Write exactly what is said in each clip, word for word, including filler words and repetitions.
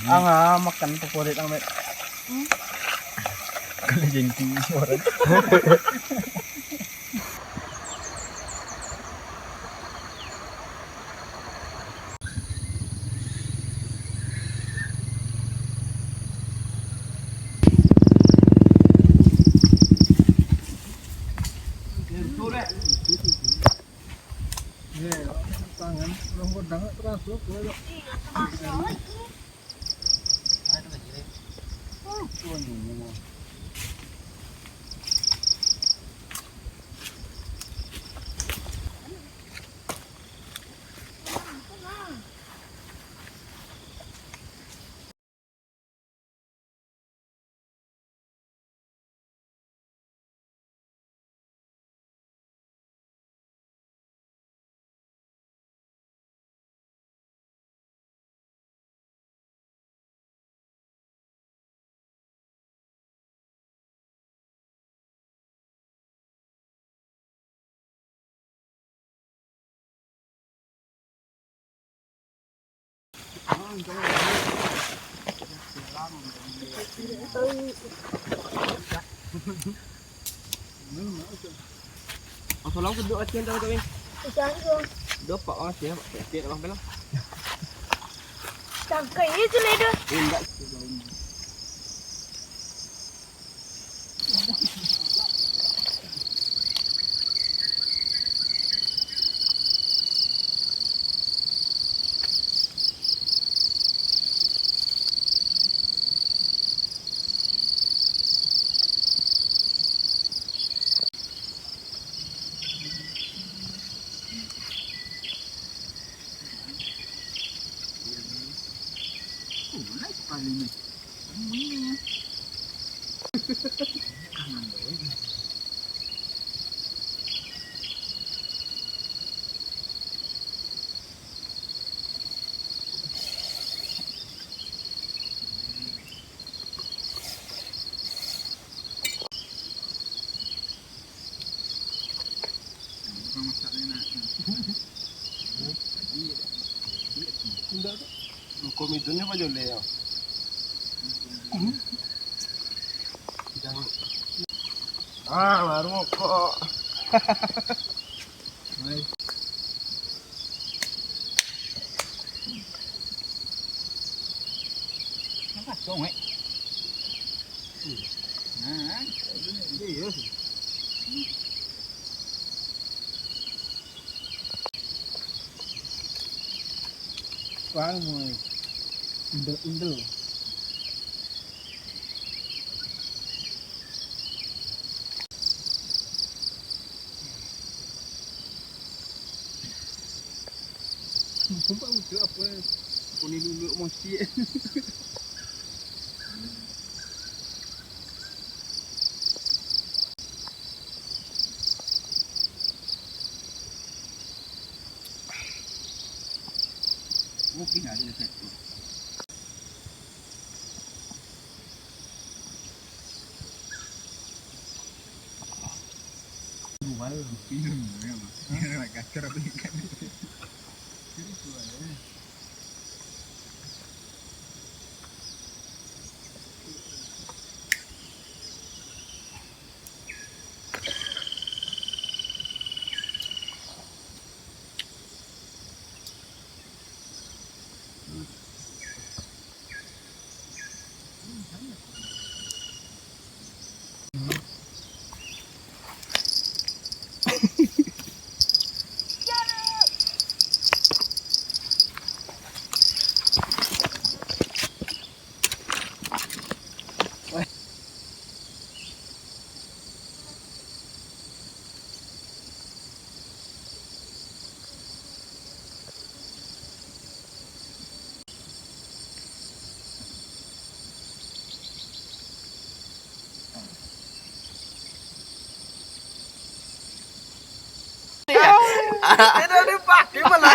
Ang ah, makan paporit ang, Mat. Kalau jengki orang. Tangan, orang kodang tak terasa, Masalah tu duduk latihan tahu tak, Win? Bisa tu. Dua pak orang sih, Pak. Siap, Bang, bilang. Cangkai je tu, Leda. Indak. Komitmennya apa, Jole, ya? Ah, baru kok. Nah, serius. Kuang, Indul-indul. Sumpah, lucu apa? Kuni dulu masih. Oke, hari ini. Jual. Iya, iya, Mas. Iya, Mas. Gacor apa ikan? Serius, jual, ya. Tidak dipakai malah.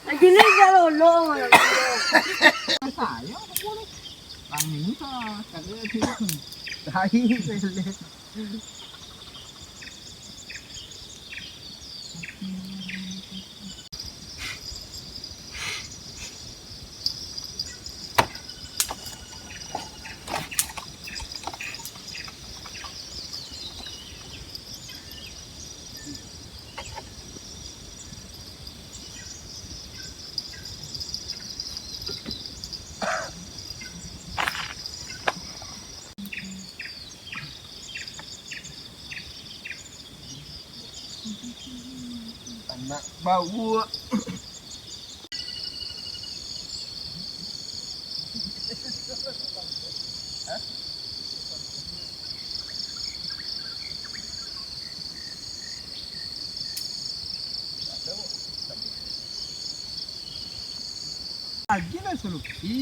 Lagi ni dah lolo malah. Sayang, Kami minta, kada. Tai, lele. Anak bau. Lagi lah solusi.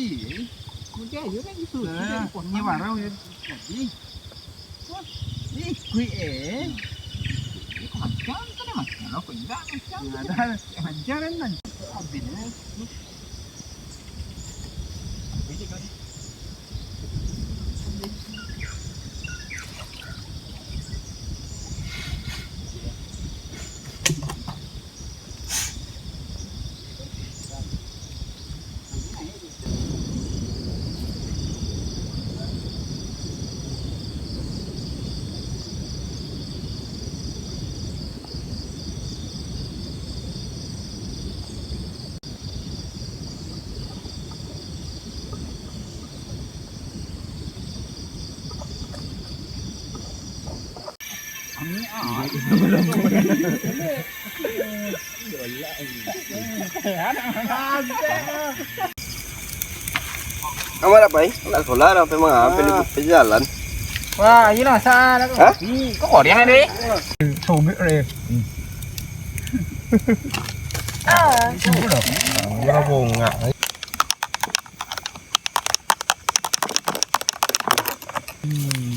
Kuda aja lagi solusi. Nah, dari potong. Ini barang ya. Jadi, wah, ikuik eh. Ini kau macam, kau dah macam, kau indak macam. Nah, dah, macam kan, man. Habis eh. Amat apa, eh? Nak sekolah dah, sampai mangapel di jalan. Wah, iyo lah, sa-, Hah? Kopi. Kok korean ada, eh? Sobek deh. Ah. Dia bongak. Hmm.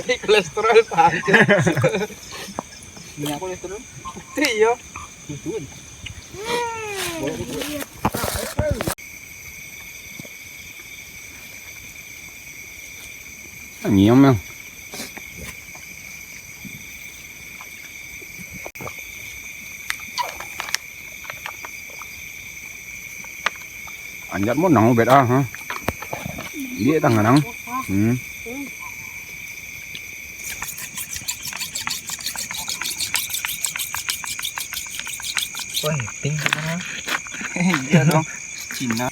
Kolesterol panas. Minyak kolesterol. Itu iyo. Susun. Nyium, Mang. Anjat mo nang ubet ah, ha. Dia tangan nang. Hmm. Wah, pink tu, ha. Iya dong, Cina.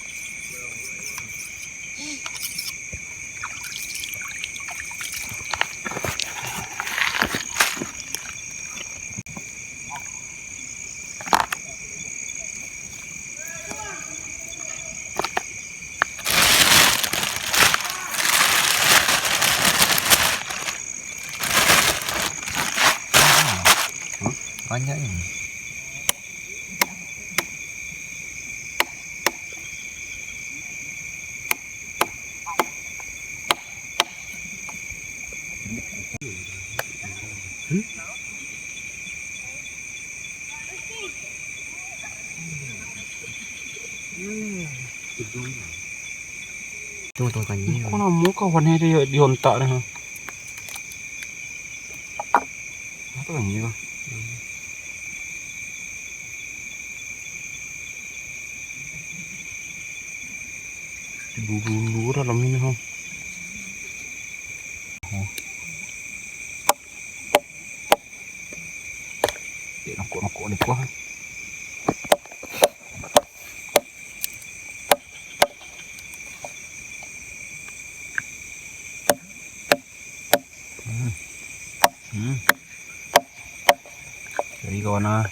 Banyak ini. Tunggu, tunggu, tunggu. Kok namo kawan ni di, di ontak ni, ha? Apa lagi kau? Diburu-buru dalam ini, ha. Oh. Dek nokok-nokok di kuah. Hmm. Hmm. Jadi kawan ah.